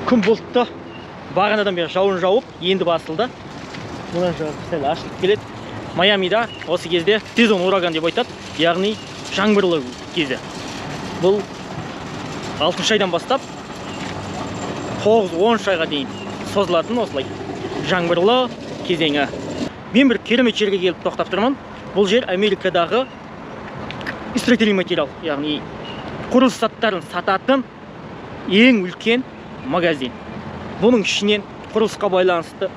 Күн бұлтты, бағанадан бері жауын жауып, енді басылды. Мына жағы сәл ашылып келеді. Майамида осы кезде сезон ураган деп айтады, яғни жаңбырлы кезі. Бұл 6 айдан бастап 9-10 айға дейін созылатын осылай жаңбырлы кезеңі. Мен бір керемет жерге келіп тоқтап тұрмын. Бұл жер Америкадағы строительный материал, яғни құрылыс заттарын сататын ең үлкен магазин. Бұның ішінен құрылысқа байланысты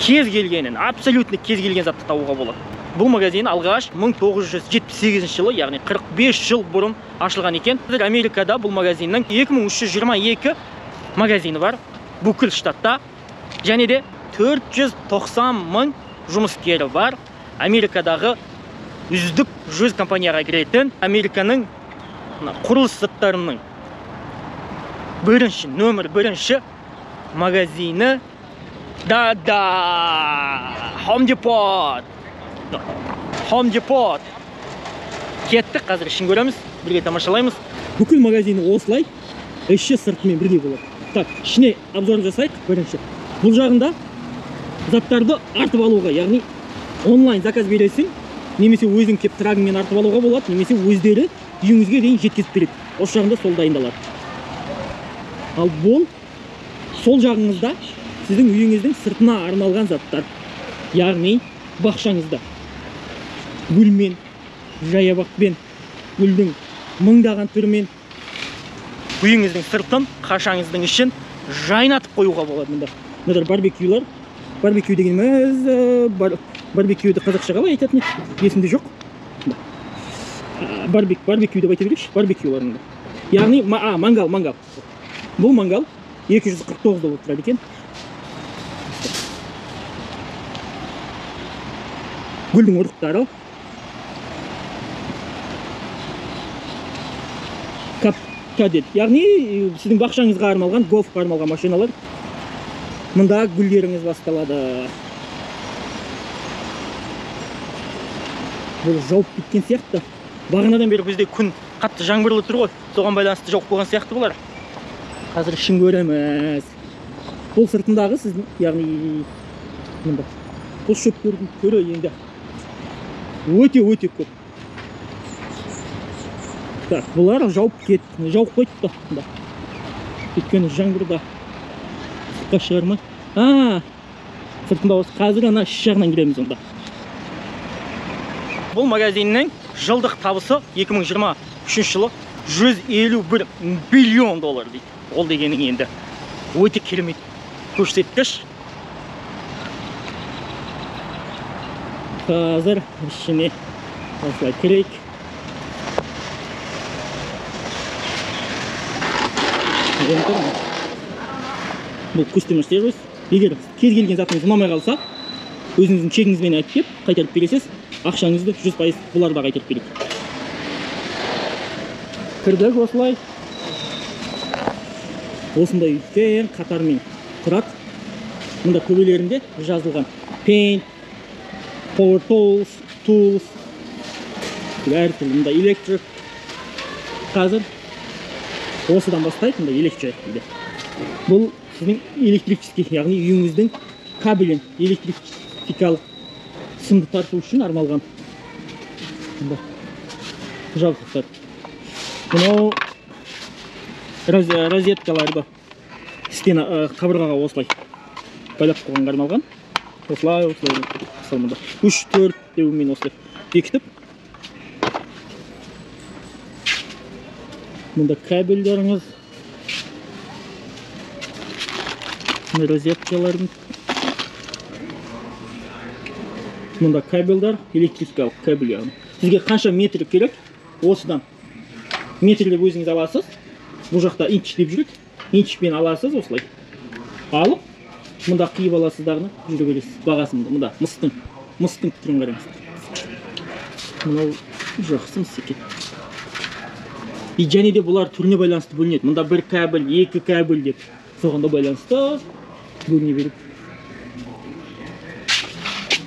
кез келгенін, абсолютно кез келген затты табуға болады. Бұл магазин алғаш 1978 жылы, яғни 45 жыл бұрын ашылған екен. Қазір Америкада бұл магазиннің 2322 магазині бар бүкіл штатта, және де 490 мың жұмыскері бар. Америкадағы үздік 100 компанияға кіретін Американың құрылыс заттарының бірінші, нөмір бірінші магазині. Да-да, Home Depot. Home Depot. Кеттік, қазір ішін көреміз, бірге тамашалаймыз. Бүкіл магазині осылай, іші сыртымен бірдей болады. Так, ішіне обзор жасайық бірінші. Бұл жағында заттарды артып алуға, яғни онлайн заказ бересің, немесе өзің кеп трагыңмен артып алуға болады, немесе өздері үйіңізге дейін жеткізіп береді. Осы жағында сол дайындалады. Ал бұл сол жағыңызда сіздің үйіңіздің сыртына арналған заттар, яғни бақшаңызда гүлмен, жаябақпен, гүлдің мыңдаған түрімен үйіңіздің сыртын, қашаңыздың ішін жайнатып қоюға болады. Мында мыналар барбекюлар. Барбекю дегеніміз, барбекюді қазақша қалай айтатын еді, есімде жоқ. Барбекю деп айта берейікші, барбекюлар мында. Яғни, мангал, мангал. Бұл мангал 249 доллар тұрады екен. Гүлдің ұрықтары. Кап-кадет. Яғни, сіздің бақшаңызға арналған, гольфқа арналған машиналар. Мында гүлдеріңіз басталады. Бұл жауып кеткен сияқты. Бағанадан бері бізде күн қатты жаңбырлы тұр ғой. Соған байланысты жауып қойған сияқты бұлар. Қазір ішін көреміз. Бұл сыртындағы сіздің, яғни мында. Бұл шөптердің түрі енді өте-өте көп. Так, бұлар жауып кетті, жауып қойды да мында. Өйткені жаңбырда сыртқа шығармай. Сыртында осы қазір ана іш жағынан кіреміз онда. Бұл магазиннің жылдық табысы 2023 жылы 151 миллион доллар дейді. Ол дегенің енді өте керемет көрсеткіш. Қазір ішіне осылай кірейік. Бұл customer service. Егер кез келген затыңыз ұнамай қалса, өзіңіздің чегіңізбен айтып кеп, қайтарып бересіз, ақшаңызды 100% бұлар да қайтарып береді. Кірдік осылай. Осындай үлкен қатармен тұрады. Мында төбелерінде жазылған paint, power tools, tools, әртүрлі. Мында electric. Қазір осыдан бастайық, мында electric дейді. Бұл сіздің электрический, яғни үйіңіздің кабелін, электрикалық сымды тарту үшін арналған мында жабдықтар. Мынау розеткаларды стена, қабырғаға осылай байлап қойғанға арналған. Осылай, осылай, мысалы мында 3-4 деумен осылай бекітіп. Мында кабельдеріңіз, розеткалардың, мында кабельдар, электрикалық кабель, яғни сізге қанша метр керек, осыдан метрлеп өзіңіз аласыз. Бұл жақта инч деп жүреді, инчпен аласыз, осылай алып мында қиып аласыз дағыны жүре бересіз. Бағасын мында мыстың түрін қараңыз. Мынау жақсы мыс екен. И және де бұлар түріне байланысты бөлінеді. Мында бір кабель, екі кабель деп соған да байланысты бөліне береді.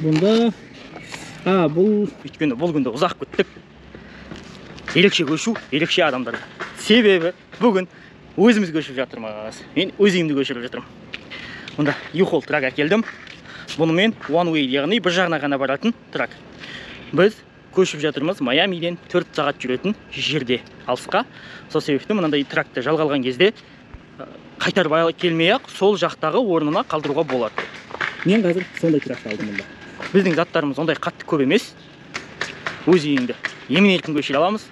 Бұнда, бұл өйткені бұл күнді ұзақ күттік. Ерекше көшу, ерекше адамдар. Себебі бүгін Өзіміз көшіріп жатырмыз. Мен өз үйімді көшіріп жатырмын. Мұнда U-Haul трак әкелдім. Бұнымен one way, яғни бір жағына ғана баратын трак. Біз көшіп жатырмыз Майамиден 4 сағат жүретін жерде, алысқа. Сол себепті мынандай тракты жалға алған кезде қайтарып келмей-ақ сол жақтағы орнына қалдыруға болады. Мен қазір сондай тракты алдым мұнда. Біздің заттарымыз ондай қатты көп емес. Өз үйіңді емін еркін көшіре аламыз.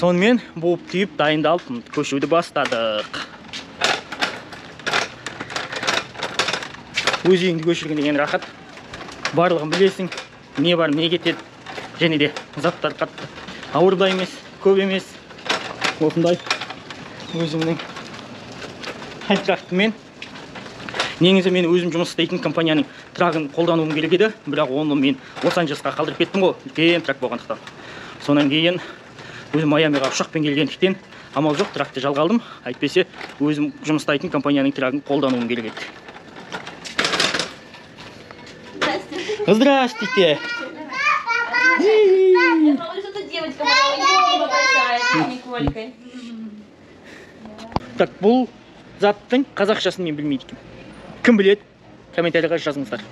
Сонымен буып түйіп дайындалып көшуді бастадық. Өз үйіңді көшірген деген рахат. Барлығын білесің, не бар, не кетеді. Және де заттар қатты ауыр да емес, көп емес. Осындай өзімнің трактымен. Негізі мен өзім жұмыс істейтін компанияның трагын қолдануым керек еді, бірақ оны мен Лос-Анджелесқа қалдырып кеттім ғой, үлкен трак болғандықтан. Сонан кейін өзім Майамиға ұшақпен келгендіктен амал жоқ, тракты жалға алдым. Әйтпесе өзім жұмыс істейтін компанияның трагын қолдануым керек еді. Здравствуйте. Так, бұл заттың қазақшасын мен білмейді екенмін. Кім біледі, комментарийға жазыңыздар.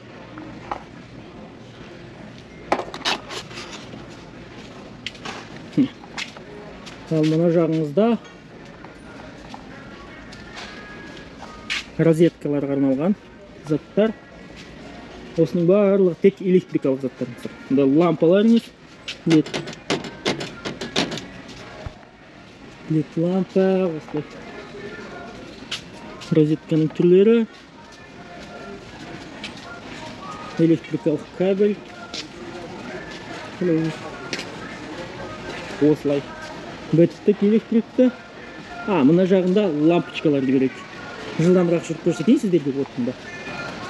Ал мына жағыңызда розеткаларға арналған заттар. Осының барлығы тек электрикалық заттар. Мында лампаларыңыз, лед лампа, осылай розетканың түрлері, электрикалық кабель, осылай бітті электрикті. Мына жағында лампочкаларды көрейік. Жылдамырақ жүріп көрсетейін сіздерге. Осында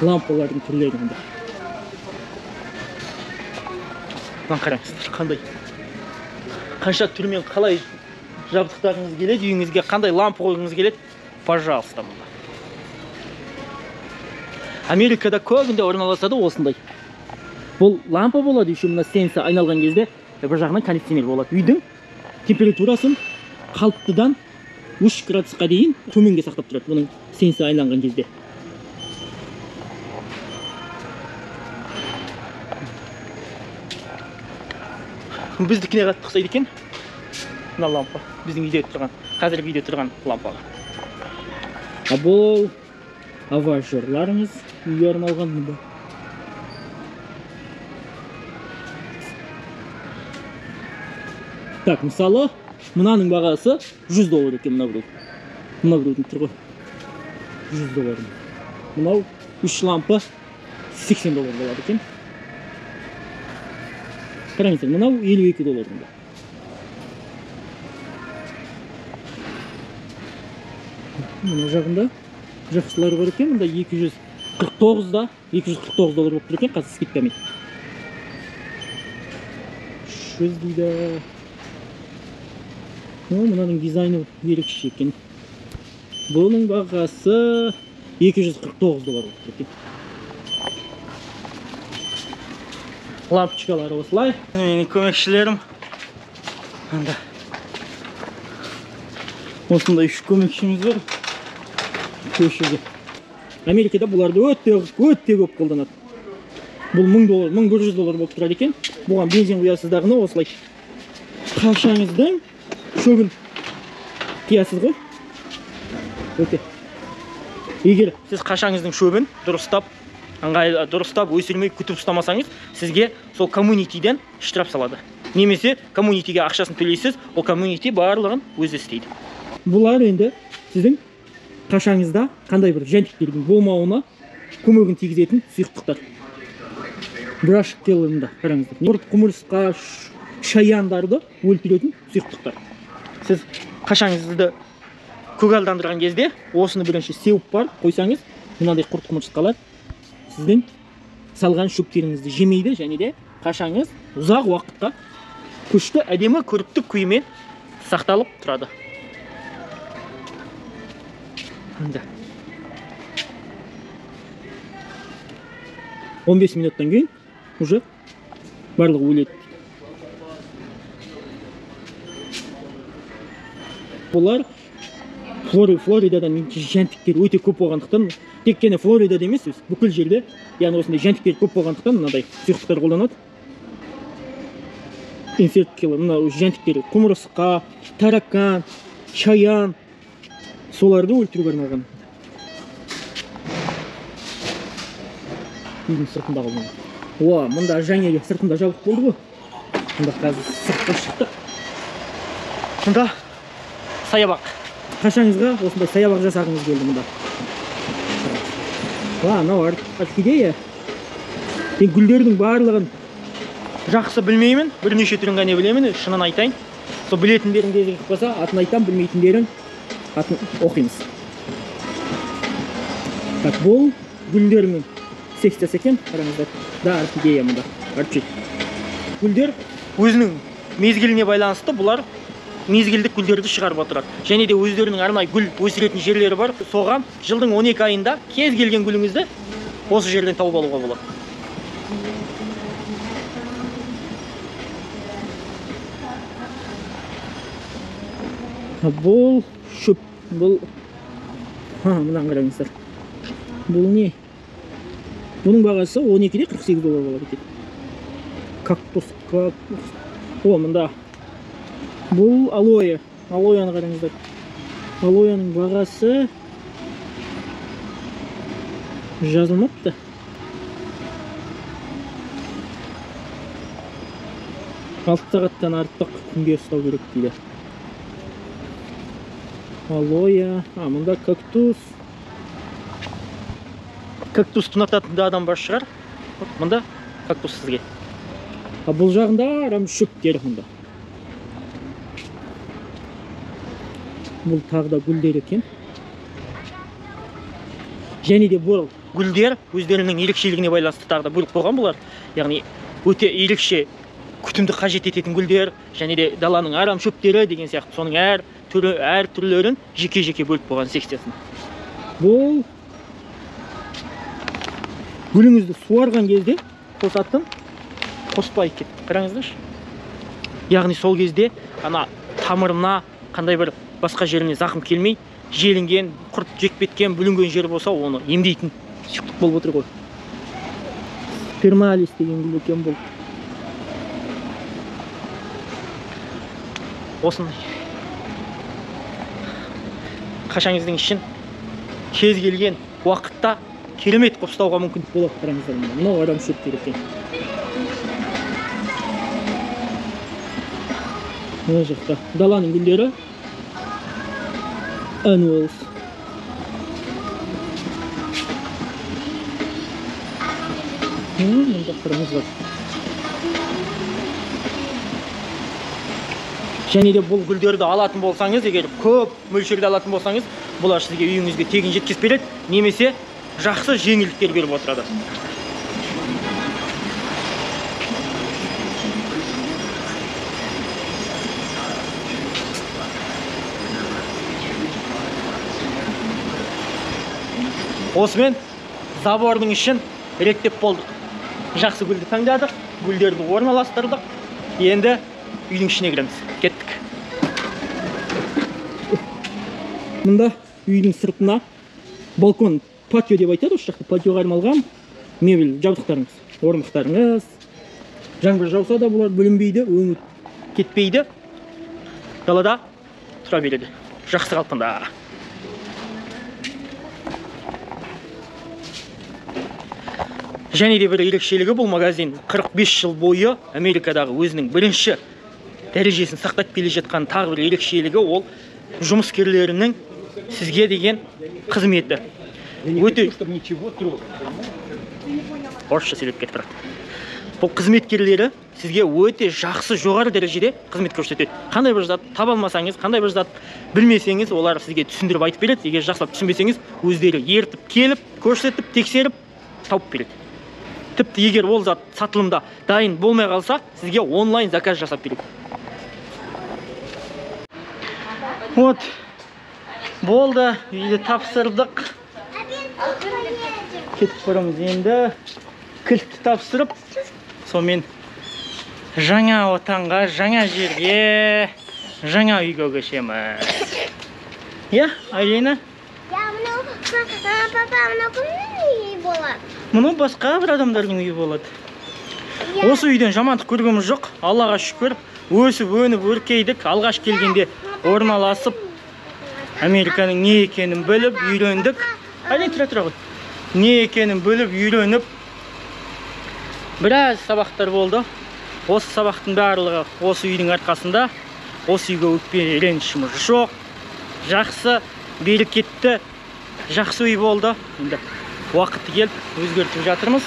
лампалардың түрлері мында. Мына қараңыздар, қандай қанша түрмен қалай жабдықтағыңыз келеді, үйіңізге қандай лампа қойғыңыз келеді, пожалуйста. Мында Америкада көбінде орналасады осындай. Бұл лампа болады, еще мына сенсор айналған кезде бір жағынан кондиционер болады. Үйдің температурасын қалыптыдан 3 градусқа дейін төменге сақтап тұрады бұның сенсор айналған кезде. Біздікіне қатты ұқсайды екен мына лампа, біздің үйде тұрған, қазіргі үйде тұрған лампаға. А бұл абажурларымыз үйге арналған мында. Так, мысалы, мынаның бағасы 100 доллар екен, мына біреу. Мына біреудің түрі 100 доллар. Мынау 3 лампа 80 доллар болады екен. Қараңыздар, мынау 52 доллар мында. Мына жағында жақсылары бар екен, мында 249 да 249 доллар болып тұр екен, қазір скидкамен. 300 дейді. Мынаның дизайны ерекше екен. Бұның бағасы 249 доллар болып тұр екен. Лампочкалары осылай. Менің көмекшілерім. Анда. Осындай 3 көмекшіміз бар. Көшеге. Америкада бұларды өте көп қолданады. Бұл 1000 доллар, 1100 доллар болып тұрады екен. Бұған бензин құясыз дағыны осылай. Қашаңыздың шөбін қиясыз ғой. Өте. Егер сіз қашаңыздың шөбін дұрыстап, ыңғайлы дұрыстап өсірмей күтіп ұстамасаңыз, сізге сол коммунитиден штраф салады. Немесе коммунитиге ақшасын төлейсіз, ол коммунити барлығын өзі істейді. Бұлар енді сіздің қашаңызда қандай бір жәндіктердің болмауына көмегін тигізетін сұйықтықтар. Браш келінде қараңыздар. Құрт, құмырсқа, шаяндарды өлтіретін сұйықтықтар. Сіз қашаңызды көгалдандырған кезде осыны бірінші сеуіп барып қойсаңыз, мынандай құрт құмырсқалар сіздің салған шөптеріңізді жемейді, және де қашаңыз ұзақ уақытқа күшті, әдемі, көрікті күймен сақталып тұрады. Мында. 15 минуттан кейін уже барлығы өледі. Бұлар Флоридадан жәндіктер өте көп болғандықтан, тек қана Флоридада емес, бүкіл жерде, яғни осындай жәндіктер көп болғандықтан мынадай сұйықтықтар қолданады. Инсекткилер, мына жәндіктер, құмырсқа, таракан, шаян, соларды өлтіруге арналған. Үйдің сыртында қолданады. О, мында жаңа сыртында жабық болды ғой. Мында қазір сыртқа шықтық. Мында саябақ. Қашаңызға осындай саябақ жасағыңыз келді мында. Мынау орхидея. Мен гүлдердің барлығын жақсы білмеймін, бірнеше түрін ғана білемін, шынын айтайын. Сол білетіндерін кезігіп қалса, атын айтам, білмейтіндерін атын оқимыз. Так, бұл гүлдердің секциясы екен, қараңыздар. Да, орхидея мында. Орхид. Гүлдер өзінің мезгіліне байланысты бұлар мезгілдік гүлдерді шығарып отырады. Және де өздерінің арнайы гүл өсіретін жерлері бар. Соған жылдың 12 айында кез келген гүліңізді осы жерден тауып алуға болады. Бұл шөп, бұл мынаны қараңыздар. Бұл не? Бұның бағасы 12,48 доллар болады екен. Кактус, кактус. О, мында. Бұл алоэ. Алоэны қараңыздар. Алоэның бағасы жазылмапты. 6 сағаттан артық күнге ұстау керек дейді. Алоэ. Мында кактус. Кактус ұнататын да адам бар шығар. Мында кактус сізге. Бұл жағында арам шөптер мында. Бұл тағы да гүлдер екен. Және де бұл гүлдер өздерінің ерекшелігіне байланысты тағы да бөліп қойған бұлар. Яғни өте ерекше күтімді қажет ететін гүлдер, және де даланың арам шөптері деген сияқты, соның әр түрлерін жеке-жеке бөліп қойған секциясын. Бұл гүліңізді суарған кезде қосатын қоспа екен. Қараңыздаршы. Яғни сол кезде ана тамырына қандай бір басқа жеріне зақым келмей, желінген, құрт жеп кеткен, бүлінген жер болса, оны емдейтін сұйықтық болып отыр ғой. Спермалис деген гүл екен бұл. Осындай. Қашаңыздың ішін кез келген уақытта керемет қып ұстауға мүмкіндік болады. Қараңыздар, мынау арам шөптер екен. Мына жақта даланың гүлдері. Annuals. Мында қараңыздар. Және де бұл гүлдерді алатын болсаңыз, егер көп мөлшерде алатын болсаңыз, бұлар сізге үйіңізге тегін жеткізіп береді, немесе жақсы жеңілдіктер беріп отырады. Осымен забордың ішін реттеп болдық. Жақсы гүлді таңдадық, гүлдерді орналастырдық. Енді үйдің ішіне кіреміз. Кеттік. Мында үйдің сыртына балкон, патио деп айтады осы жақта. Патиоға арналған мебель жабдықтарыңыз, орындықтарыңыз. Жаңбыр жауса да бұлар бүлінбейді, өңі кетпейді. Далада тұра береді. Жақсы қалпында. Және де бір ерекшелігі бұл магазин 45 жыл бойы Америкадағы өзінің бірінші дәрежесін сақтап келе жатқан тағы бір ерекшелігі ол жұмыскерлерінің сізге деген қызметі. Өте орысша сөйлеп кетіп барады. Бұл қызметкерлері сізге өте жақсы жоғары дәрежеде қызмет көрсетеді. Қандай бір зат таба алмасаңыз, қандай бір зат білмесеңіз, олар сізге түсіндіріп айтып береді. Егер жақсылап түсінбесеңіз, өздері ертіп келіп, көрсетіп, тексеріп, тауып береді. Тіпті егер ол зат сатылымда дайын болмай қалса, сізге онлайн заказ жасап береді. Вот, болды, үйді тапсырдық. Кетіп барамыз енді. Кілтті тапсырып, сонымен жаңа отанға, жаңа жерге, жаңа үйге көшеміз. Иә, Айлина? Папа, мынау кімнің үйі болады? Мынау басқа бір адамдардың үйі болады. Осы үйден жамандық көргеніміз жоқ. Аллаға шүкір, өсіп, өніп, өркейдік. Алғаш келгенде орналасып, Американың не екенін біліп, үйрендік. Айлин, тұра тұра ғой. Не екенін біліп, үйреніп, біраз сабақтар болды. Осы сабақтың барлығы осы үйдің арқасында. Осы үйге өкпе ренішіміз жоқ. Жақсы, берекетті, жақсы үй болды. Енді уақыты келіп, өзгертіп жатырмыз.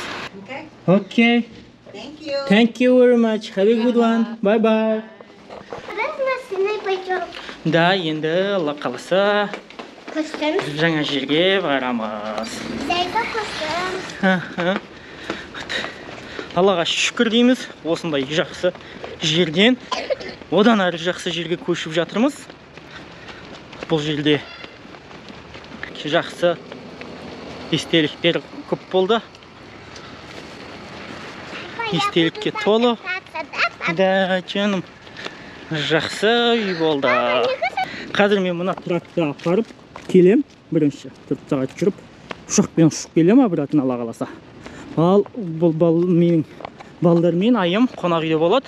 Окей. Thank you. Thank you very much. Have a good one. Bye bye. Біз машинамен пойдем. Да, енді Алла қаласа Көшеміз. жаңа жерге барамыз. Зайка көшеміз. Аллаға шүкір дейміз, осындай жақсы жерден одан әрі жақсы жерге көшіп жатырмыз. Бұл жерде жақсы естеліктер көп болды. Естелікке толы. Да, жаным. Жақсы үй болды. Қазір мен мына тракты апарып келем. Бірінші 4 сағат жүріп, ұшақпен ұшып келем обратно, Алла қаласа. Ал бұл менің балдар мен айым қонақ үйде болады.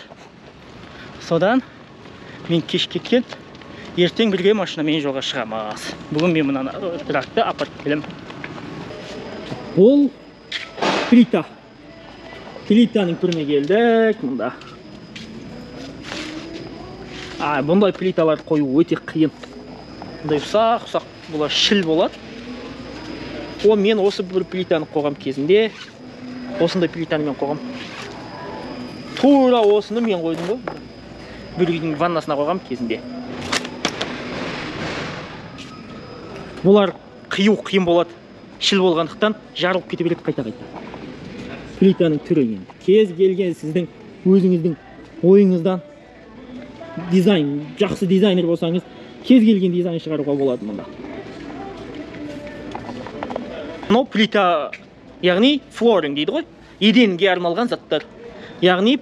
Содан мен кешке келіп, ертең бірге машинамен жолға шығамыз. Бүгін мен мына тракты апарып келем. Бұл плита. Плитаның түріне келдік мұнда. Бұндай плиталарды қою өте қиын. Бұндай ұсақ-ұсақ бұлар шіл болады. О, мен осы бір плитаны қойғам кезінде, осындай плитаны мен қойғам. Тура осыны мен қойдым ғой. Бір үйдің ваннасына қойғам кезінде. Бұлар қию қиын болады. Шіл болғандықтан жарылып кете береді қайта-қайта. Плитаның түрі енді. Кез келген сіздің өзіңіздің ойыңыздан дизайн, жақсы дизайнер болсаңыз, кез келген дизайн шығаруға болады мұнда. Мынау плита, яғни флоринг дейді ғой, еденге арналған заттар. Яғни,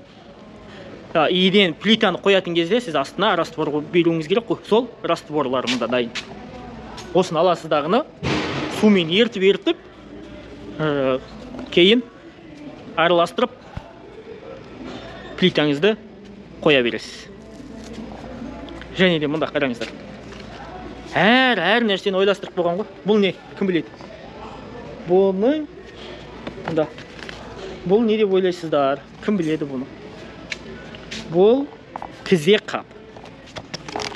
еден плитаны қоятын кезде сіз астына раствор беруіңіз керек қой. Сол растворлар мұнда дайын. Осыны аласыз дағыны сумен ертіп-ертіп, кейін араластырып плитаңызды қоя бересіз. Және де мұнда қараңыздар. Әр нәрсені ойластырып қойған ғой. Бұл не? Кім біледі? Бұны мұнда. Бұл не деп ойлайсыздар? Кім біледі бұны? Бұл тізе қап.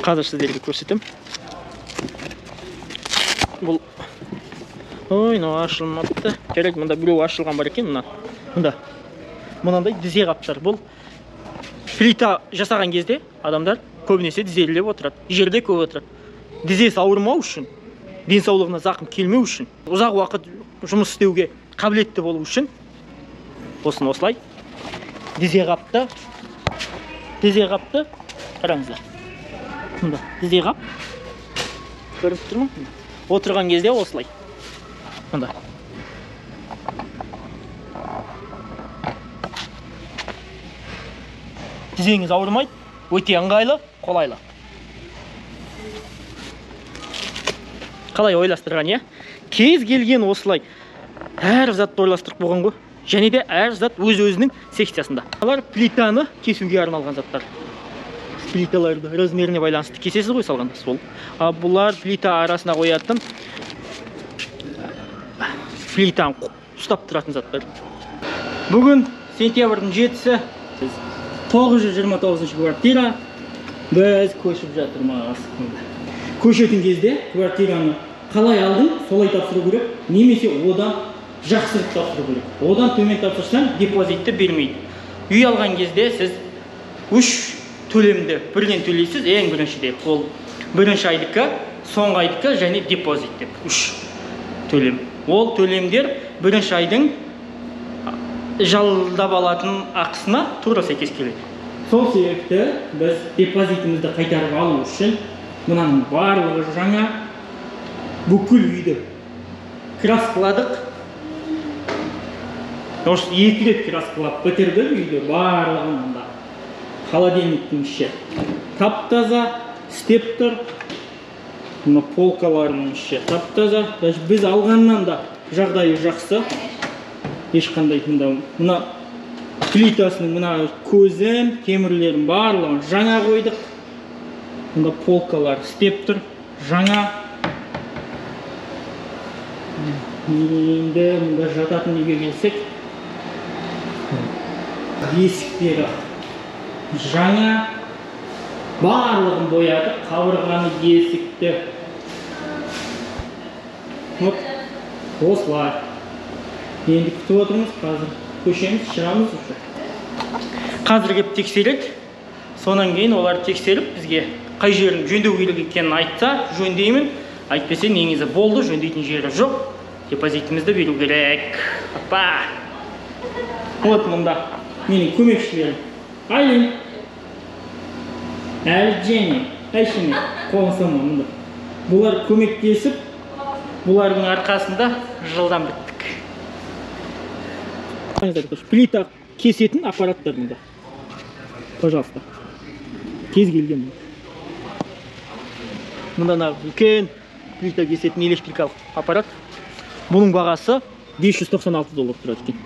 Қазір сіздерге көрсетемін. Бұл ой, мынау ашылмапты. Жарайды, мында біреу ашылған бар екен, мына. Мында. Мынандай тізе қаптар. Бұл плита жасаған кезде адамдар көбінесе тізерлеп отырады. Жерде көп отырады. Тізесі ауырмау үшін, денсаулығына зақым келмеу үшін, ұзақ уақыт жұмыс істеуге қабілетті болу үшін осыны осылай тізе қапты қараңыздар. Мында тізе қап көрініп тұр ма? Отырған кезде осылай. Мында. Тізеңіз ауырмайды, өте ыңғайлы, қолайлы. Қалай ойластырған, иә? Кез келген осылай әр затты ойластырып қойған ғой. Және де әр зат өз-өзінің секциясында. Алар плитаны кесуге арналған заттар. Плиталарды размеріне байланысты кесесіз ғой салғанда сол. А бұлар плита арасына қоятын плитаны ұстап тұратын заттар. Бүгін сентябрьдің 7-сі, 929-шы квартира. Біз көшіп жатырмыз. Көшетін кезде квартираны қалай алдың, солай тапсыру керек, немесе одан жақсырып тапсыру керек. Одан төмен тапсырсаң, депозитті бермейді. Үй алған кезде сіз 3 төлемді бірден төлейсіз, ең біріншіде ол бірінші айдікі, соңғы айдікі және депозит деп 3 төлем. Ол төлемдер бірінші айдың жалдап алатын ақысына тура сәйкес келеді. Сол себепті біз депозитімізді қайтарып алу үшін мынаның барлығы жаңа, бүкіл үйді краскаладық. Осы 2 рет краскалап бітірдік үйді барлығын. Мында холодильниктің іші тап-таза істеп тұр. Мына полкаларының іші тап-таза. Даже біз алғаннан да жағдайы жақсы. Ешқандай мында мына плитасының мына көзін, темірлерін барлығын жаңа қойдық. Мында полкалар істеп тұр, жаңа. Енді мында жататын үйге келсек, есіктері жаңа, барлығын боядық, қабырғаны, есікті. Вот осылай. Енді күтіп отырмыз, қазір көшеміз, шығамыз уже. Қазір келіп тексереді. Сонан кейін олар тексеріп бізге қай жерін жөндеу керек екенін айтса, жөндеймін. Айтпесе негізі болды, жөндейтін жері жоқ. Депозитімізді беру керек. Апа. Вот мында менің көмекшілерім. Айлин. Әлжене, Әйшене, қолын салма мында. Бұлар көмектесіп, бұлардың арқасында жылдам біттік. Плита кесетін аппараттар мында. Пожалуйста. Кез келген. Мында ана үлкен плита кесетін электрикалық аппарат. Бұның бағасы 596 доллар тұрады екен.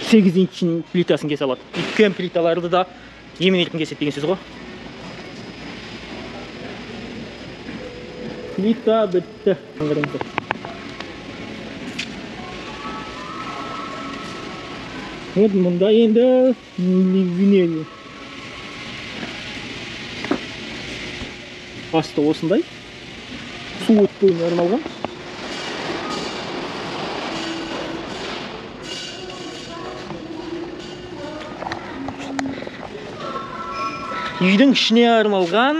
8 инчтің плитасын кесе алады. Үлкен плиталарды да емін-еркін кеседі деген сөз ғой. Плита бітті. Вот мында енді винил. Асты осындай. Су өтпеуіне арналған. Үйдің ішіне арналған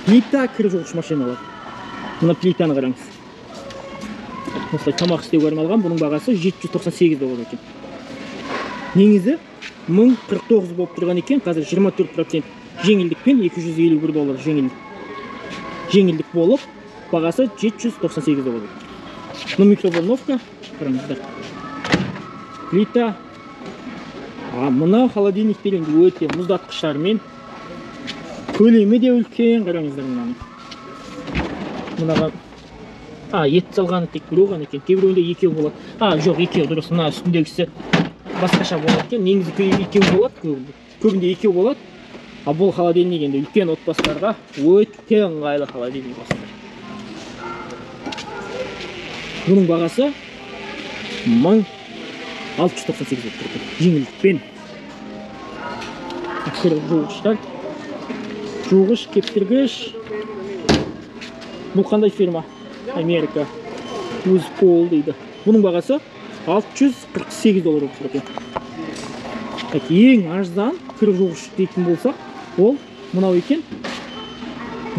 плита кір жуғыш машиналар. Мына плитаны қараңыз. Осылай тамақ істеуге арналған, бұның бағасы 798 доллар екен. Негізі 1049 болып тұрған екен, қазір 24% жеңілдікпен 251 доллар жеңілдік болып, бағасы 798 доллар. Мына микроволновка, қараңыздар. Плита. А мына холодильниктер енді өте мұздатқыштармен, көлемі де үлкен, қараңыздар мынаны. Мынаған ет салғаны тек біреу ғана екен, кейбіреуінде екеу болады. Жоқ, екеу дұрыс, мына үстіндегісі басқаша болады екен. Негізі екеу болады, көбінде екеу болады. А бұл холодильник енді үлкен отбасыларға өте ыңғайлы холодильник осындай. Бұның бағасы 1698 болып тұр екен, жеңілдікпен. Кір жуғыштар, жуғыш, кептіргіш. Бұл қандай фирма? Америка. Узпол дейді. Бұның бағасы 648 доллар болып тұр екен. Так, ең арзан кір жуғыш дейтін болсақ, ол мынау екен.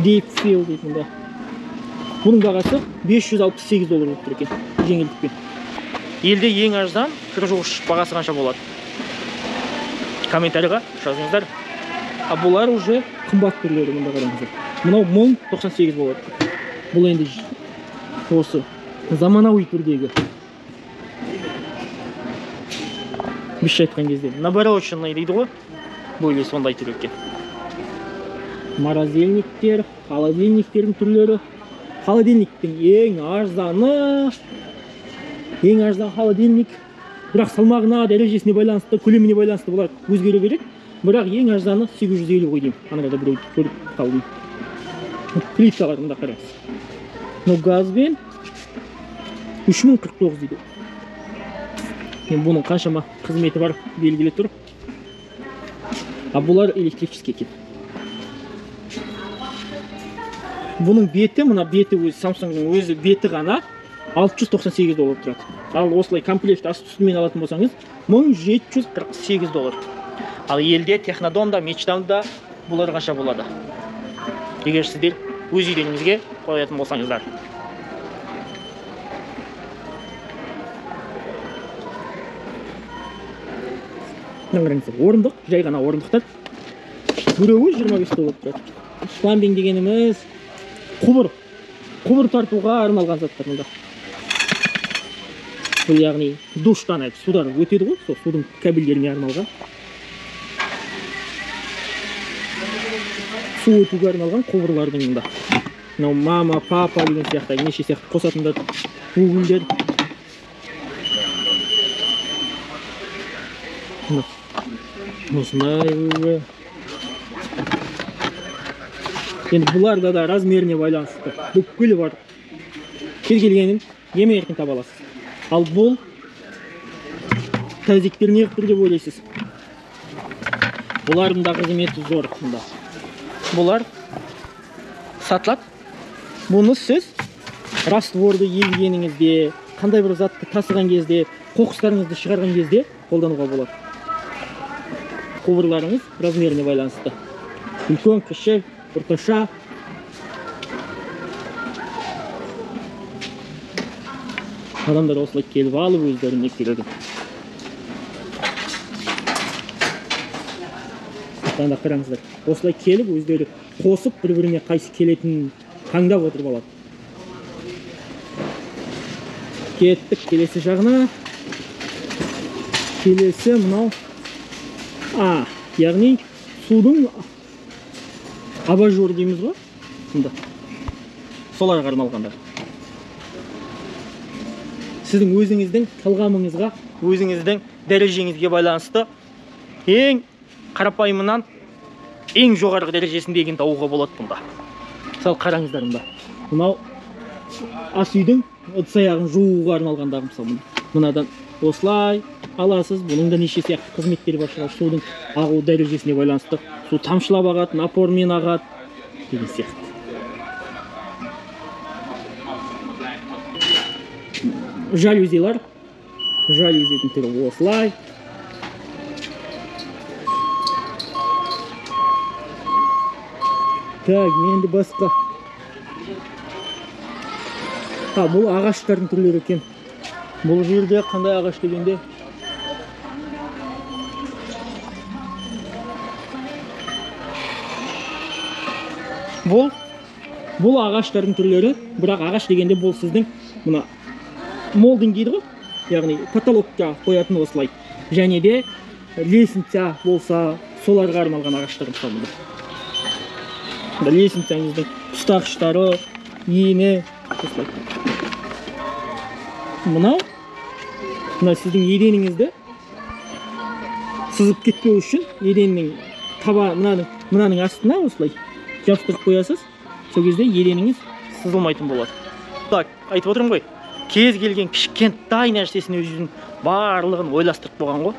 Deep Fill дейді мұнда. Бұның бағасы 568 доллар болып тұр екен, жеңілдікпен. Елде ең арзан кір жуғыш бағасы қанша болады? Комментарийға жазыңыздар. А бұлар уже қымбат түрлері, мында қараңыздар. Мынау 1098 болады. Бұл енді осы заманауи түрдегі. Бізше айтқан кезде навороченный дейді ғой. Бөле сондай түр екен. Морозильниктер, холодильниктердің түрлері. Холодильниктің ең арзаны, ең арзан холодильник. Бірақ салмағына, дәрежесіне байланысты, көлеміне байланысты бұлар өзгере береді. Бірақ ең арзаны 850 ғой деймін. Анада біреу көріп қалдым. Плиталар мында қараңыз. Мынау газбен 3049 дейді. Енді бұның қаншама қызметі бар белгілі тұр. А бұлар электрический екен. Бұның беті, мына беті өзі Samsung'ның өзі беті ғана 698 доллар тұрады. Ал осылай комплект асты үстімен алатын болсаңыз 1748 доллар. Ал елде Технодомда, Мечтамда бұлар қанша болады? Егер сіздер өз үйлеріңізге қоятын болсаңыздар. Мына орындық, жай ғана орындықтар. Біреуі 25 доллар тұрады. Пламбинг дегеніміз құбыр. Құбыр тартуға арналған заттар мында. Бұл яғни душтан айтып, судар өтеді ғой, сол судың кабельдеріне арналған. Су өтуге арналған құбырлардың мында. Мынау мама, папа деген сияқты, неше сияқты қосатындар, угольдер. Осындай. Енді бұларда да размеріне байланысты бүкілі бар. Кез келгенін емен еркін таба аласыз. Ал бұл тазиктер неғып тұр деп ойлайсыз? Бұлардың да қызметі зор мұнда. Бұлар сатылады. Бұны сіз растворды еггеніңізде, қандай бір затты тасыған кезде, қоқыстарыңызды шығарған кезде қолдануға болады. Құбырларыңыз размеріне байланысты. Үлкен, кіші, орташа. Адамдар осылай келіп алып өздеріне келеді. Таңда қараңыздар. Осылай келіп өздері қосып бір-біріне қайсы келетінін таңдап отырып алады. Кеттік келесі жағына. Келесі мынау яғни судың абажур дейміз ғой. Сонда соларға арналғандар. Сіздің өзіңіздің талғамыңызға, өзіңіздің дәрежеңізге байланысты ең қарапайымынан ең жоғарғы дәрежесіндегін табуға болады бұнда. Мысалы қараңыздар мұнда. Мынау ас үйдің ыдыс аяғын жууға арналғандағы мысалы мынадан осылай аласыз. Бұның да неше сияқты қызметтері бар шығар. Судың ағу дәрежесіне байланысты су тамшылап ағады, напормен ағады деген сияқты. Жалюзилар, жалюзидің түрі осылай. Так, енді басқа. Бұл ағаштардың түрлері екен. Бұл жерде қандай ағаш дегенде? Бұл ағаштардың түрлері, бірақ ағаш дегенде бұл сіздің мына молдинг дейді ғой, яғни потолокқа қоятын осылай. Және де лестница болса, соларға арналған ағаштар мысалы мұнда. Лестницаңыздың ұстағыштары, ені осылай. Мынау, мына сіздің еденіңізді сызып кетпеу үшін еденнің таба, мынаның астына осылай жабыстырып қоясыз. Сол кезде еденіңіз сызылмайтын болады. Так, айтып отырмын ғой. Кез келген кішкентай нәрсесін өзінің барлығын ойластырып қойған ғой.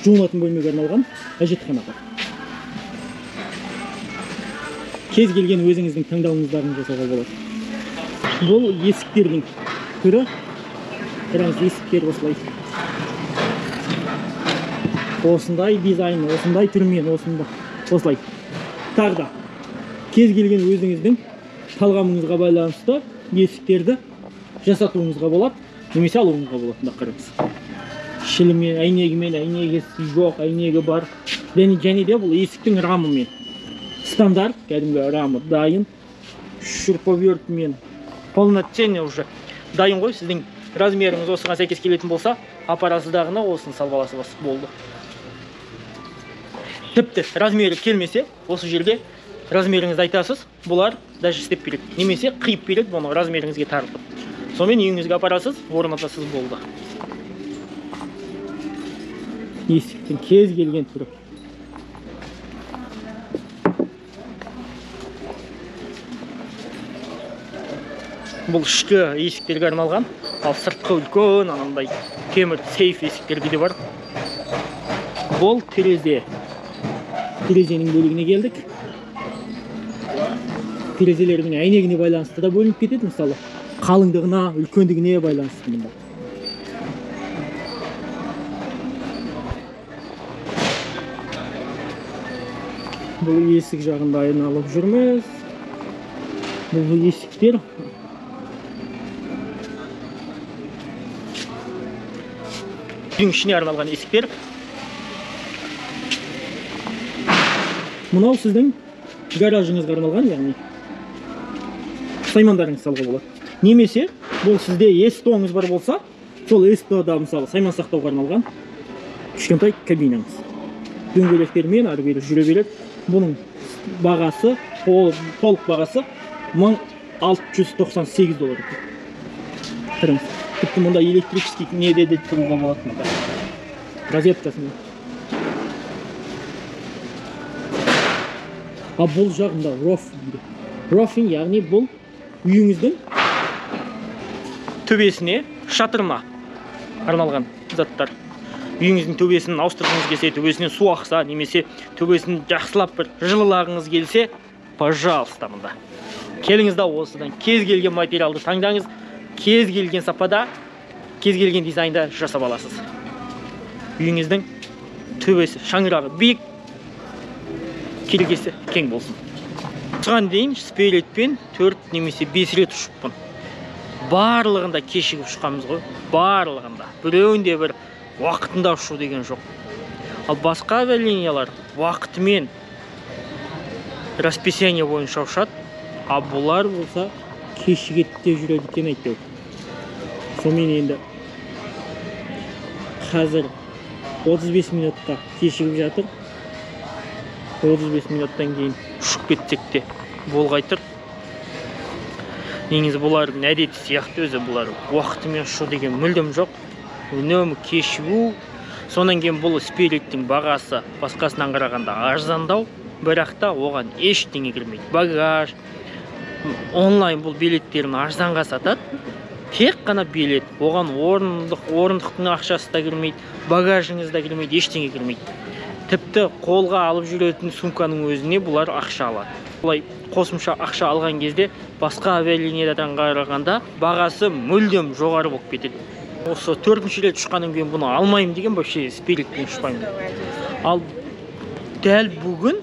Жуынатын бөлмеге арналған әжетхана бар. Кез келген өзіңіздің таңдауыңыздарын жасауға болады. Бұл есіктердің түрі. Қараңыз, есіктер осылай. Осындай дизайн, осындай түрмен, осылай. Тағы да кез келген өзіңіздің талғамыңызға байланысты есіктерді жасатуыңызға болады, немесе алуыңызға болады. Мына қараңыз. Шілімен, әйнегімен, әйнегісі жоқ, әйнегі бар. Және де бұл есіктің рамымен. Стандарт, кәдімгі рамы дайын. Шуруповертмен полноценный уже дайын ғой. Сіздің размеріңіз осыған сәйкес келетін болса, апарасыз дағыны осыны салып аласыз, болды. Тіпті размері келмесе, осы жерде размеріңізді айтасыз, бұлар даже істеп береді. Немесе қиып береді бұны размеріңізге тартып. Сонымен үйіңізге апарасыз, орнатасыз, болды. Есіктің кез келген түрі. Бұл ішкі есіктерге арналған, ал сыртқы үлкен анандай темір сейф есіктерге де бар. Бұл терезе. Терезенің бөлігіне келдік. Терезелердің әйнегіне байланысты да бөлініп кетеді, мысалы қалыңдығына, үлкендігіне байланысты мында. Бұл есік жағында айналып жүрміз. Бұл есіктер үйдің ішіне арналған есіктер. Мынау сіздің гаражыңызға арналған, яғни саймандарыңызды салуға болады. Немесе бұл сізде СТО-ңыз бар болса, сол СТО-да мысалы сайман сақтауға арналған кішкентай кабинаңыз. Дөңгелектермен ары бері жүре береді. Бұның бағасы, толық бағасы 1698 доллар екен. Қараңыз, тіпті мұнда электрический неде де тұруға болады мында. Розеткасымен. А бұл жағында роф дейді. Рофинг, яғни бұл үйіңіздің төбесіне, шатырына арналған заттар. Үйіңіздің төбесін ауыстырғыңыз келсе, төбесінен су ақса, немесе төбесін жақсылап бір жылылағыңыз келсе, пожалуйста, мында. Келіңіз да осыдан кез келген материалды таңдаңыз, кез келген сапада, кез келген дизайнда жасап аласыз. Үйіңіздің төбесі, шаңырағы биік, керегесі кең болсын. Осыған дейін Spiritпен 4 немесе 5 рет ұшыппын. Барлығында кешігіп ұшқанбыз ғой, барлығында. Біреуінде бір уақытында ұшу деген жоқ. Ал басқа авиалиниялар уақытымен расписание бойынша ұшады, а бұлар болса кешігеді де жүреді екен әйтеуір. Сонымен енді қазір 35 минутқа кешігіп жатыр. 35 минуттан кейін ұшып кетсек те болғай тұр. Негізі бұлардың әдеті сияқты өзі, бұлар уақытымен ұшу деген мүлдем жоқ. Үнемі кешігу. Сонан кейін бұл Spirit'тің бағасы басқасынан қарағанда арзандау, бірақ та оған ештеңе кірмейді. Багаж, онлайн бұл билеттерін арзанға сатады. Тек қана билет, оған орындықтың ақшасы да кірмейді, багажыңыз да кірмейді, ештеңе кірмейді. Тіпті қолға алып жүретін сумканың өзіне бұлар ақша алады. Бұлай қосымша ақша алған кезде басқа авиалиниядан қарағанда бағасы мүлдем жоғары болып кетеді. Осы 4-ші рет ұшқаннан кейін бұны алмаймын деген, вообще Spiritпен ұшпаймын. Ал дәл бүгін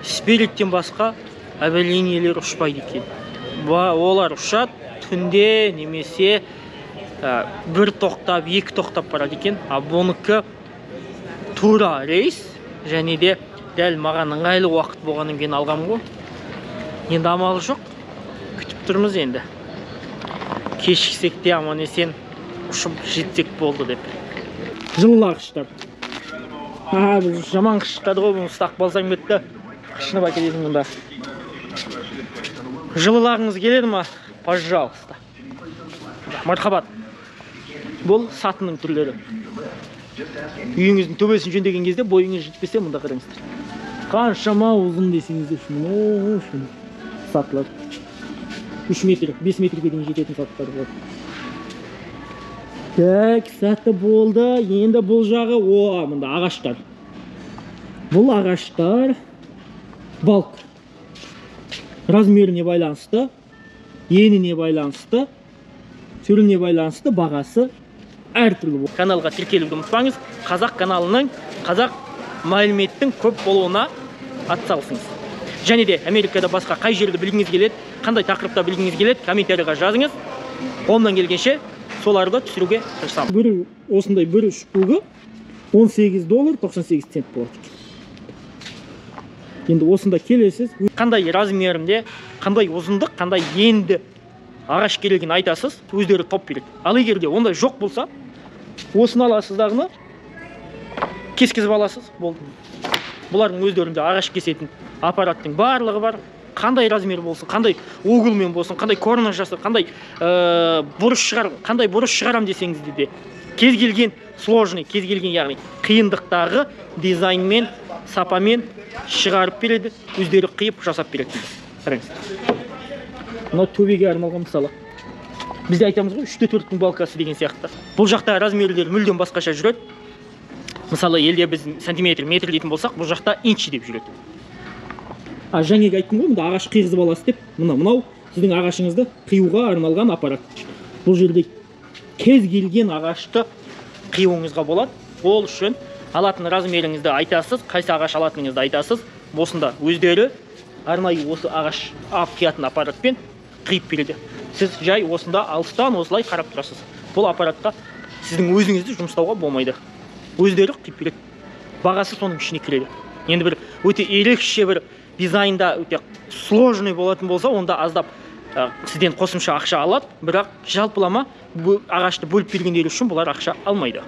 Spiritтен басқа авиалиниялар ұшпайды екен. Олар ұшады түнде немесе бір тоқтап, екі тоқтап барады екен. А бұнікі тура рейс, және де дәл маған ыңғайлы уақыт болғаннан кейін алғам ғой. Енді амалы жоқ, күтіп тұрмыз енді. Кешіксек те аман есен ұшып жетсек болды деп. Жылылағыштар. Бұл жаман қышытады ғой, бұны ұстап қалсаң бітті. Қышынып әкелесің мұнда. Жылылағыңыз келеді ма? Пожалуйста. Мархабат. Бұл сатының түрлері. Үйіңіздің төбесін жөндеген кезде бойыңыз жетпесе мұнда қараңыздар. Қаншама ұзын десеңіз де шын сатылар. 3 метр, 5 метрге дейін жететін сатылар болады. Так, саты болды. Енді бұл жағы, мында ағаштар. Бұл ағаштар балк. Размеріне байланысты, еніне байланысты, түріне байланысты бағасы әртүрлі. Каналға тіркелуді ұмытпаңыз. Қазақ каналының, қазақ мәліметтің көп болуына атсалысыңыз. Және де Америкада басқа қай жерді білгіңіз келеді, қандай тақырыпта білгіңіз келеді, комментарийға жазыңыз. Қолымнан келгенше соларды түсіруге тырысамын. Бір осындай бір штугы 18 доллар 98 цент болады екен. Енді осында келесіз, қандай размерінде, қандай ұзындық, қандай енді ағаш керегін айтасыз, өздері топ береді. Ал егер де ондай жоқ болса, осыны аласыз дағыны, кескізіп аласыз, болды. Бұлардың өздерінде ағаш кесетін аппараттың барлығы бар. Қандай размер болсын, қандай углмен болсын, қандай корна жасап, қандай бұрыш шығар, қандай бұрыш шығарам десеңіз де, кез келген сложный, кез келген яғни қиындықтағы дизайнмен, сапамен шығарып береді, өздері қиып жасап береді. Қараңыз. Мынау төбеге арналған мысалы. Бізде айтамыз ғой, 3-4-тің балкасы деген сияқты. Бұл жақта размерлер мүлдем басқаша жүреді. Мысалы, елде біз сантиметр, метр дейтін болсақ, бұл жақта инч деп жүреді. А жаңағы айттым ғой, мында ағаш қиғызып аласыз деп. Мынау сіздің ағашыңызды қиюға арналған аппарат. Бұл жерде кез келген ағашты қиюыңызға болады. Ол үшін алатын размеріңізді айтасыз, қайсы ағаш алатыныңызды айтасыз. Осында өздері арнайы осы ағаш алып қиятын аппаратпен қиып береді. Сіз жай осында алыстан осылай қарап тұрасыз. Бұл аппаратқа сіздің өзіңізді жұмсауға болмайды. Өздері қиып береді. Бағасы соның ішіне кіреді. Енді бір өте ерекше бір дизайнда өте сложный болатын болса, онда аздап сізден қосымша ақша алады, бірақ жалпылама ағашты бөліп бергендері үшін бұлар ақша алмайды.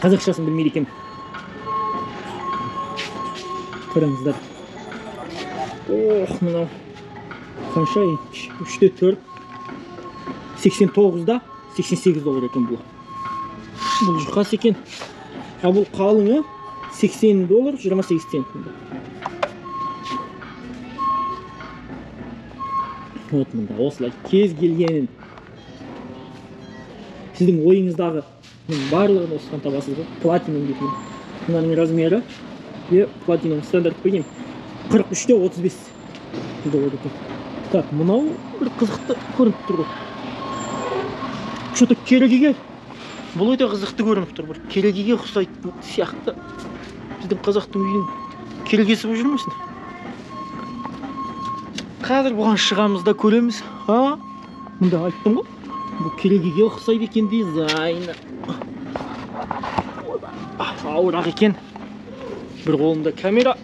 Қазақшасын білмейді екен. Қараңыздар. Ох, мынау қанша? 3,4, 89-да 88 доллар екен бұл. Бұл жұқасы екен. А бұл қалыңы 80 доллар 28 цент. Вот мында осылай кез келгенін сіздің ойыңыздағы барлығын осыдан табасыз ғой. Платинум дейтін. Мынаның размері платинум стандарт қойдым. 43,35 доллар екен. Так, мынау бір қызықты көрініп тұр ғой. Что-то керегеге. Бұл өте қызықты көрініп тұр. Бір керегеге ұқсайтын сияқты. Біздің қазақтың үйінің керегесі болып жүрмесін. Қазір бұған шығамыз да көреміз. А, мында айттым ғой. Бұл керегеге ұқсайды екен дизайны. Ауырақ екен. Бір қолымда камера.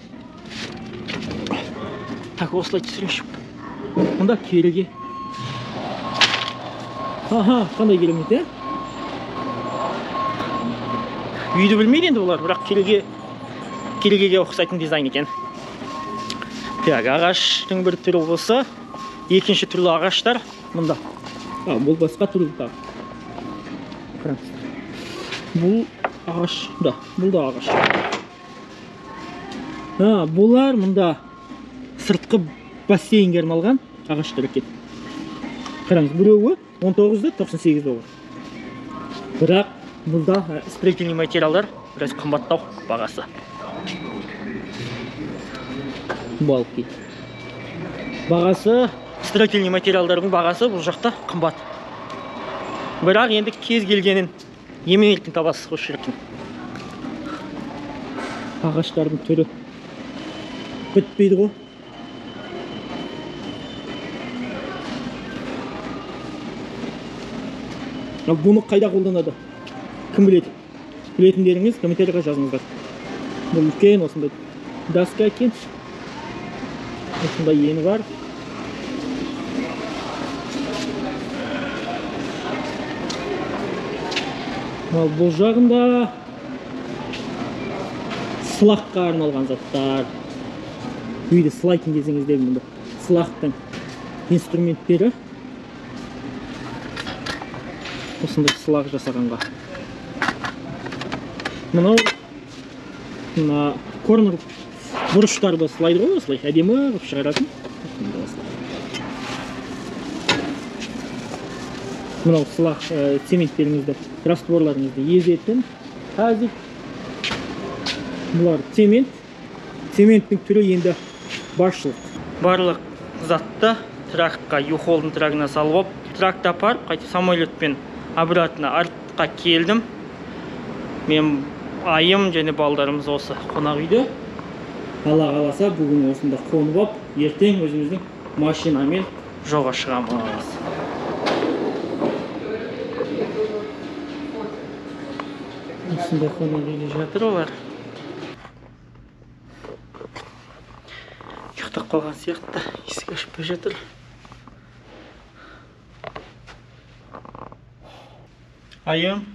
Так, осылай түсірейінші. Мында кереге. Аха, қандай керемет, ә? Үйді білмейді енді бұлар, бірақ керегеге ұқсайтын дизайн екен. Так, ағаштың бір түрі болса, екінші түрлі ағаштар мында. А, бұл басқа түрлі тағы. Қараңыздар. Бұл ағаш, да, бұл да ағаш. А, бұлар мында сыртқы бассейнге арналған ағаштар екен. Қараңыз, біреуі 19,98 доллар. Бірақ бұнда строительный материалдар біраз қымбаттау бағасы. Балки. Бағасы, строительный материалдардың бағасы бұл жақта қымбат. Бірақ енді кез келгенін емен-еркін табасыз осы жерден. Ағаштардың түрі бітпейді ғой. Ал бұны қайда қолданады? Кім біледі? Білетіндеріңіз комментарийға жазыңыздар. Бұл үлкен осындай доска екен. Осындай ені бар. Ал бұл жағында сылаққа арналған заттар. Үйді сылайтын кезіңізде мұнда сылақтың инструменттері. Осындай сылақ жасағанға. Мынау мына корнер бұрыштарды сылайды ғой, осылай әдемі қылып шығаратын. Мынау сылақ цементтеріңізді, растворларыңызды езетін тазик. Бұлар цемент. Цементтің түрі енді баршылық. Барлық затты тракқа, Ю-Холдың трагына салып алып, тракта апарып, қайтып самолетпен обратно артқа келдім. Мен айым және балдарымыз осы қонақ үйде. Алла қаласа бүгін осында қонып алып, ертең өзіміздің машинамен жолға шығамыз. Осында қонақ үйде жатыр олар. Ұйықтап қалған сияқты, есік ашпай жатыр. Айым.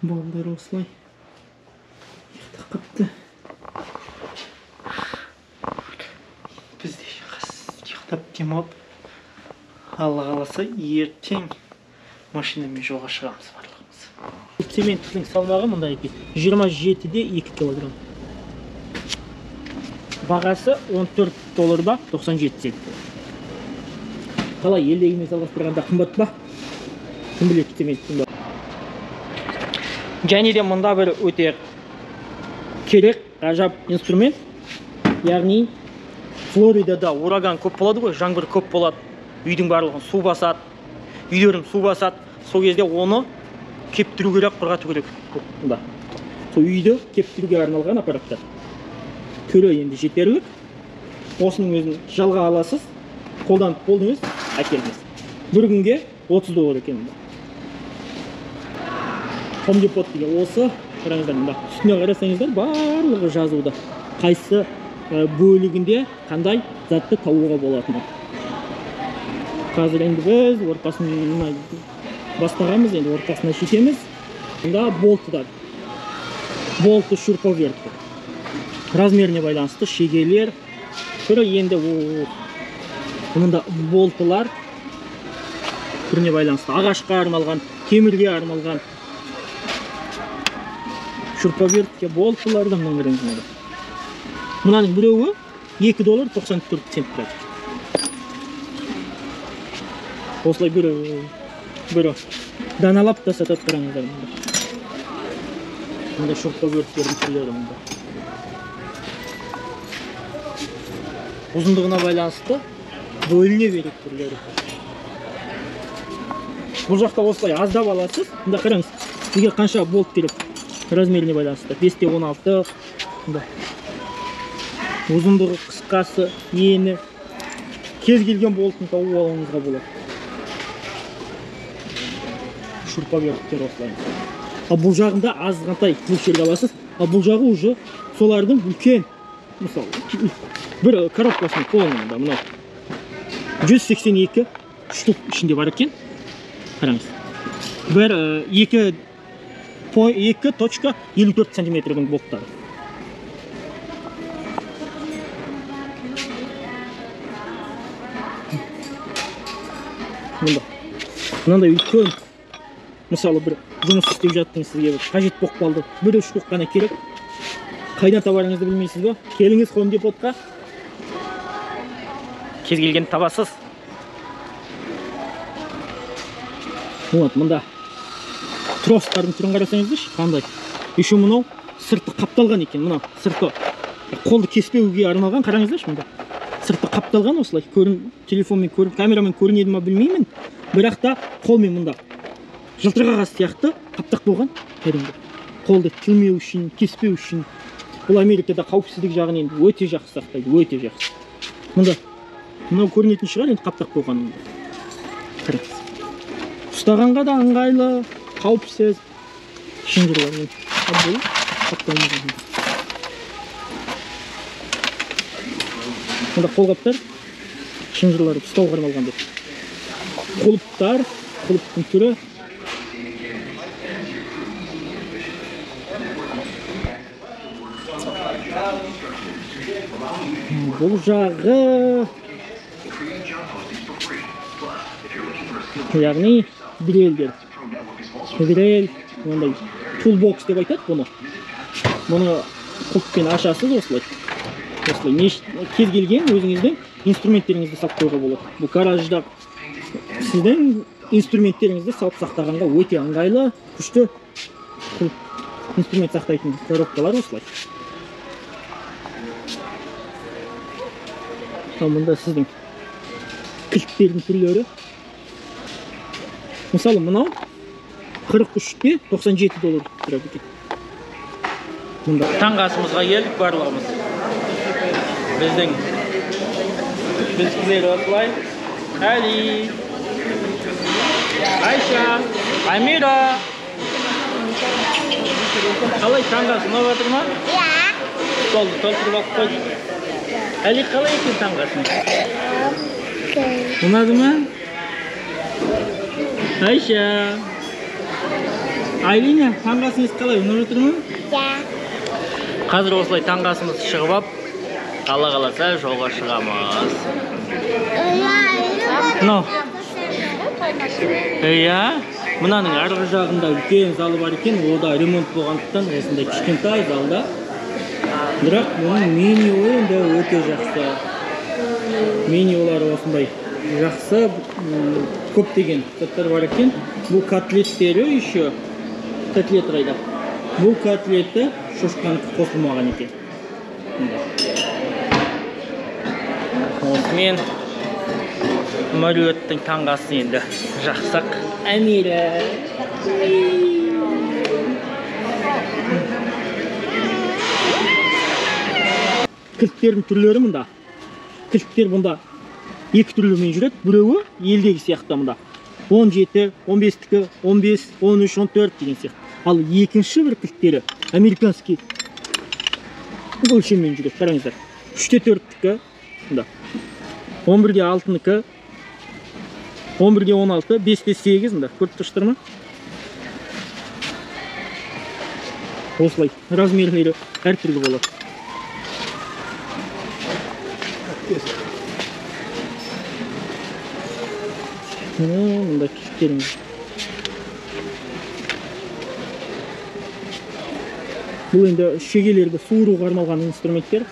Балдар осылай ұйықтап қапты. Біз де ұйықтап демалып, Алла қаласа ертең машинамен жолға шығамыз барлығымыз. Цементтің салмағы мындай екен, 27,2 килограмм. Бағасы 14 долларда 97 цент. Қалай елдегімен салыстырғанда қымбат па? Кім біледі цементтің бағасы. Және де мұнда бір өте керек, ғажап инструмент. Яғни Флоридада ураган көп болады ғой, жаңбыр көп болады, үйдің барлығын су басады, үйлерін су басады. Сол кезде оны кептіру керек, құрғату керек. Мұнда сол үйді кептіруге арналған аппараттар. Түрі енді жетерлік. Осының өзін жалға аласыз, қолданып болдыңыз, әкелдіңіз. Бір күнге 30 доллар екен. Home Depot деген осы. Қараңыздар, мында үстіне қарасаңыздар, барлығы жазуда. Қайсы бөлігінде қандай затты табуға болатыны. Қазір енді біз ортасын бастағанбыз, енді ортасына жетеміз. Мында болтыдар. Болты шуруповерт. Размеріне байланысты шегелер. Түрі енді мында болтылар түріне байланысты. Ағашқа арналған, темірге арналған. Шуруповертке болтылар да мына қараңыздар. Мынаның біреуі 2 доллар 94 цент тұрады. Осылай бірі даналап та сатады, қараңыздар. Мында шуруповерттердің түрлері мында. Ұзындығына байланысты бөліне береді түрлері. Бұл жақта осылай аздап аласыз. Мында қараңыз, сізге қанша болт керек размеріне байланысты. 5-16. Мында ұзындығы, қысқасы, ені, кез келген болтын тауып алуыңызға болады. Шуруповерттер осылай. Ал бұл жағында азғантай мөлшерде аласыз. Ал бұл жағы уже солардың үлкен, мысалы, бір коробкасының полный мында мынау 182 штук ішінде бар екен. Қараңыз. Бір 2.54 сантиметрдің болттары. Мында мынандай үлкен, мысалы, бір жұмыс істеп жаттыңыз, сізге бір қажет болып қалды, бір үш штук қана керек. Қайдан табарыңызды білмейсіз ба? Келіңіз Home Depotқа. Кез келген табасыз. Вот, мында тростардың түрін қарасаңыздаршы, қандай. Еще мынау сырты қапталған екен. Мынау сырты қолды кеспеуге арналған, қараңыздаршы мында. Сырты қапталған осылай. Телефонмен көріп, камерамен көрінеді ма білмеймін. Бірақ та қолмен мында жылтыр қағаз сияқты қаптақ болған кәдімгі. Қолды тілмеу үшін, кеспеу үшін. Бұл Америкада қауіпсіздік жағын енді өте жақсы сақтайды, өте жақсы. Мында мынау көрінетін шығар енді қаптақ болған. Қараңыз. Ұстағанға да ыңғайлы, қауіпсіз. Шынжырлармен. Бұл қапталмаған. Мында қолғаптар, шынжырлары ұстауға арналған деп. Құлыптар, құлыптың түрі. Бұл жағы, яғни дрельдер. Дрель, мындай toolbox деп айтады бұны. Бұны құлыппен ашасыз осылай. Осылай кез келген өзіңіздің инструменттеріңізді салып қоюға болады. Бұл гаражда сіздің инструменттеріңізді салып сақтағанға өте ыңғайлы, күшті инструмент сақтайтын коробкалар осылай. Ал мында сіздің кілттердің түрлері. Мысалы, мынау 43,97 доллар тұрады екен. Мында таңғы асымызға келдік барлығымыз. Біздікілер осылай. Әли, Айша, Амира. Қалай таңғы ас ұнап жатыр ма? Иә. Столды толтырып алып қойдық. Әли, қалай екен таңғы асың? Ұнады ма? Айша, Айлина, таңғы асыңыз қалай, ұнап жатыр ма? Иә. Қазір осылай таңғы асымыз шығып алып, Алла қаласа жолға шығамыз. Мынау. Иә, мынаның арғы жағында үлкен залы бар екен, ода ремонт болғандықтан осындай кішкентай залда. Бірақ бұның менюі енді өте жақсы. Менюлары осындай жақсы, көптеген заттар бар екен. Бұл котлеттері еще, котлет қайда? Бұл котлеті шошқанікі қосылмаған екен. Осымен Мариоттың таңғы асын енді жақсақ. Амира. Кілттердің түрлері мында. Кілттер бұнда екі түрлімен жүреді. Біреуі елдегі сияқты мында. 17, 15-тікі, 15, 13, 14 деген сияқты. Ал екінші бір кілттері американский өлшеммен жүреді. Қараңыздар. 3-те 4-тікі мында. 11-де 6-нікі, 11-де 16, 5-те 8 мында. Көріп тұрсыздар ма? Осылай размерлері әртүрлі болады. Мында кілттеріміз. Бұл енді шегелерді суыруға арналған инструменттер.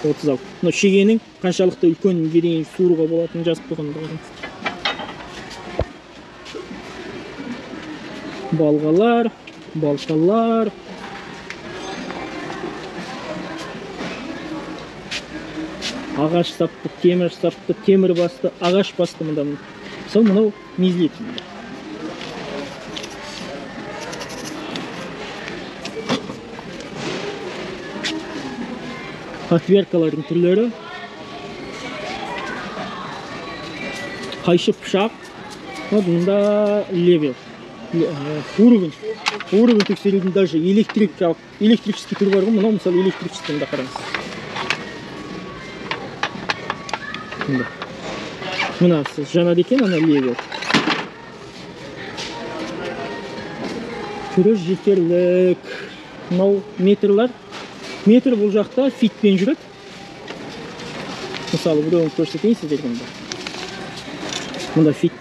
36. Мына шегенің қаншалықты үлкенге дейін суыруға болатынын жазып қойған. Балғалар, балталар. Ағаш сапты, темір сапты, темір басты, ағаш басты мында. Мысалы, мынау мезлет. Отверткалардың түрлері. Қайшы, пышақ. Мында левел. Уровень. Уровень тексерудің даже электрический түрі бар ғой. Мынау мысалы электрический, мында қараңыз. Мына жанады екен, ана левел. Түрі жетерлік. Мынау метрлар. Метр бұл жақта фитпен жүреді. Мысалы, біреуін көрсетейін сіздерге мында. Мында фит.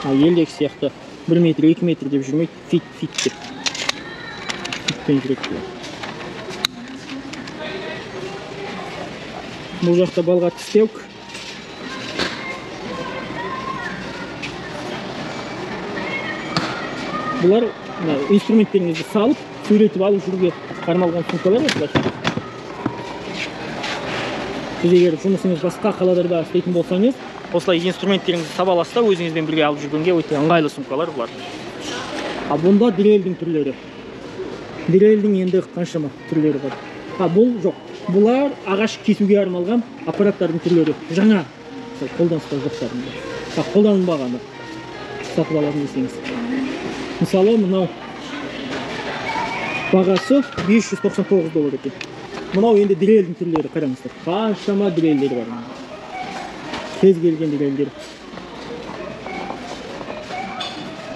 Ал елдегі сияқты 1 метр, 2 метр деп жүрмейді, фит, фит деп. Фитпен жүреді. Бұл жақта балға тістеуік. Бұлар инструменттеріңізді салып, суретіп алып жүруге арналған сумкалар осылай. Сіз егер жұмысыңыз басқа қалаларда істейтін болсаңыз, осылай инструменттеріңізді таба аласыз да өзіңізбен бірге алып жүргенге өте ыңғайлы сумкалар бұлар. А бұнда дрельдің түрлері. Дрельдің енді қаншама түрлері бар. А бұл жоқ. Бұлар ағаш кесуге арналған аппараттардың түрлері. Жаңа қолданыста жоқтарында. Қолданылмағаны сатып алатын десеңіз. Мысалы, мынау бағасы 599 доллар екен. Мынау енді дрельдің түрлері, қараңыздар. Қаншама дрельдер бар. Кез келген дрельдер.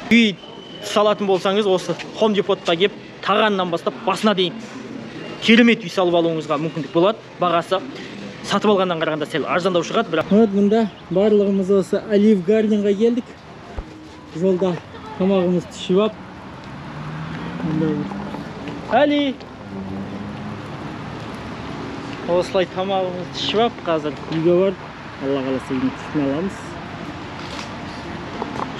Үй салатын болсаңыз, осы Home Depot'та кеп, тағаннан бастап басына дейін керемет үй салып алуыңызға мүмкіндік болады. Бағасы сатып алғаннан қарағанда сәл арзандау шығады, бірақ вот мында барлығымыз осы Olive Garden'ға келдік. Жолда тамағымызды ішіп алып. Әли! Осылай тамағымызды ішіп алып, қазір үйге барып, Алла қаласа үйдің түтін аламыз.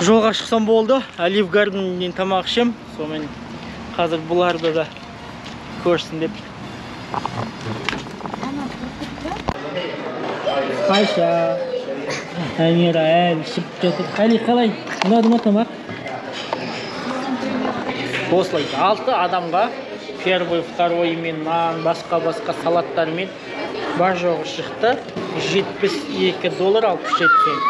Жолға шықсам болды, Olive Garden'нен тамақ ішем. Сонымен қазір бұларды да көрсін деп. Қайша, Амира әлі ішіп жатыр. Әли, қалай? Ұнады ма тамақ? Осылай 6 адамға первый, второй мен нан, басқа-басқа салаттармен бар жоғы шықты 72 доллар 67 цент.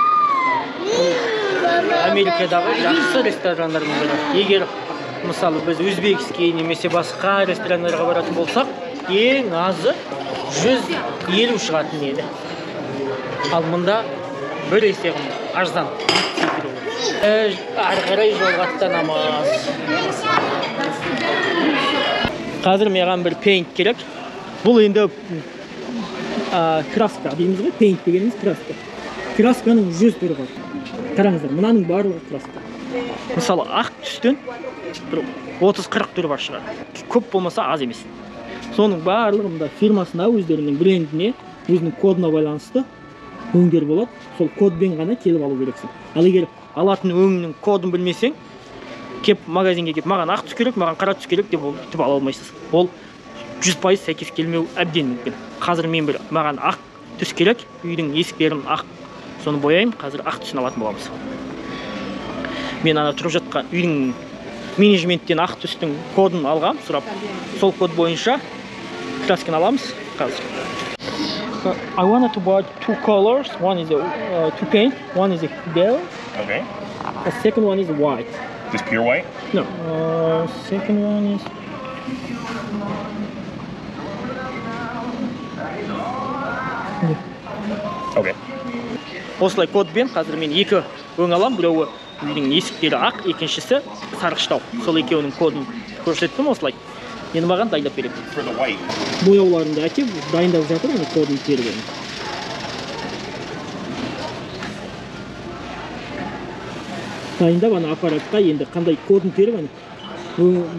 Америкадағы жақсы ресторандардың бірі. Егер мысалы біз өзбекский немесе басқа ресторандарға баратын болсақ, ең азы 150 шығатын еді. Ал мұнда бір есе арзан. Ары қарай жолға аттанамыз. Қазір маған бір пейнт керек. Бұл енді краска дейміз ғой, пейнт дегеніміз краска. Красканың 100 түрі бар. Қараңыздар, мынаның барлығы краска. Мысалы, ақ түстен бір 30-40 түрі бар шығар. Көп болмаса аз емес. Соның барлығы мында фирмасына, өздерінің брендіне, өзінің кодына байланысты өңдер болады. Сол кодпен ғана келіп алу керексің. Ал егер алатын өңнің кодын білмесең, кеп магазинге кеп, маған ақ түс керек, маған қара түс керек деп ол түп ала алмайсыз. Ол 100% сәйкес келмеу әбден мүмкін. Қазір мен бір маған ақ түс керек, үйдің есіктерін ақ, соны бояймын, қазір ақ түсін алатын боламыз. Мен ана тұрып жатқан үйдің Менеджменттен ақ түстің кодын алғам, сұрап. Сол код бойынша красканы аламыз қазір. I wanted to buy two colors. One is a two paint, one is a yellow. Okay. The second one is white. Just pure white? No. Second one is. Yeah. Okay. Осылай кодпен қазір мен екі өң алам. Біреуі үйдің есіктері ақ, екіншісі сарғыштау. Сол екеуінің кодын көрсеттім осылай. Енді маған дайындап береді. For the white. Бояуларымды әкеп дайындап жатыр, міне кодын теріп. Дайындап ана аппаратқа енді қандай кодын теріп, ана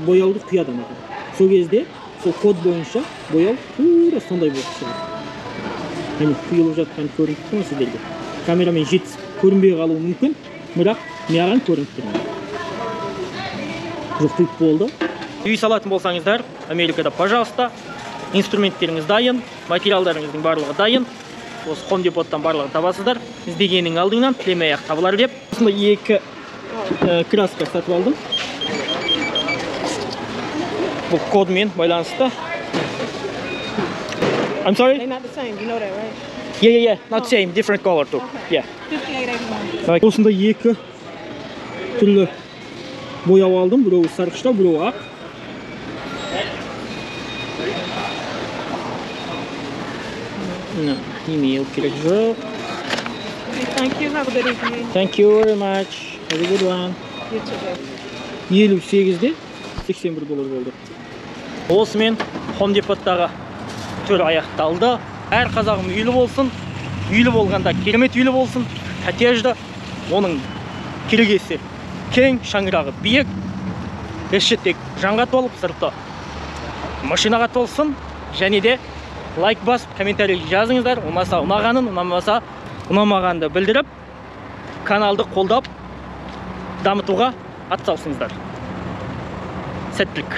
бояуды құяды ана. Сол кезде сол код бойынша бояу тура сондай болып шығады. Әне құйылып жатқан көрініп тұр ма сіздерге? Камерамен жетісіп көрінбей қалуы мүмкін, бірақ маған көрініп тұр. Жоқ, құйып болды. Үй салатын болсаңыздар, Америкада, пожалуйста, инструменттеріңіз дайын, материалдарыңыздың барлығы дайын. Осы Home Depot'тан барлығын табасыздар. Іздегенің алдыңнан тілемей ақ табылар деп. Осындай екі краска сатып алдым. Бұл кодмен байланысты. I'm sorry? They're not the same, you know that, right? Yeah, not same, different color too. Okay. Yeah. 58.81. Осындай екі түрлі бояу алдым. Біреуі сарғыштау, біреуі ақ. No, email керек жоқ. Thank you. Have a good evening. Thank you very much. Have a good one. You too, baby. 58-де 81 доллар болды. Осымен Home Depot'тағы тур аяқталды. Әр қазағым үйлі болсын. Үйлі болғанда керемет үйлі болсын. Коттеджді, оның керегесі кең, шаңырағы биік. Іші тек жанға толып, сырты машинаға толсын. Және де лайк басып, комментарий жазыңыздар. Ұнаса ұнағанын, ұнамаса ұнамағанды білдіріп, каналды қолдап, дамытуға атсалысыңыздар. Сәттілік.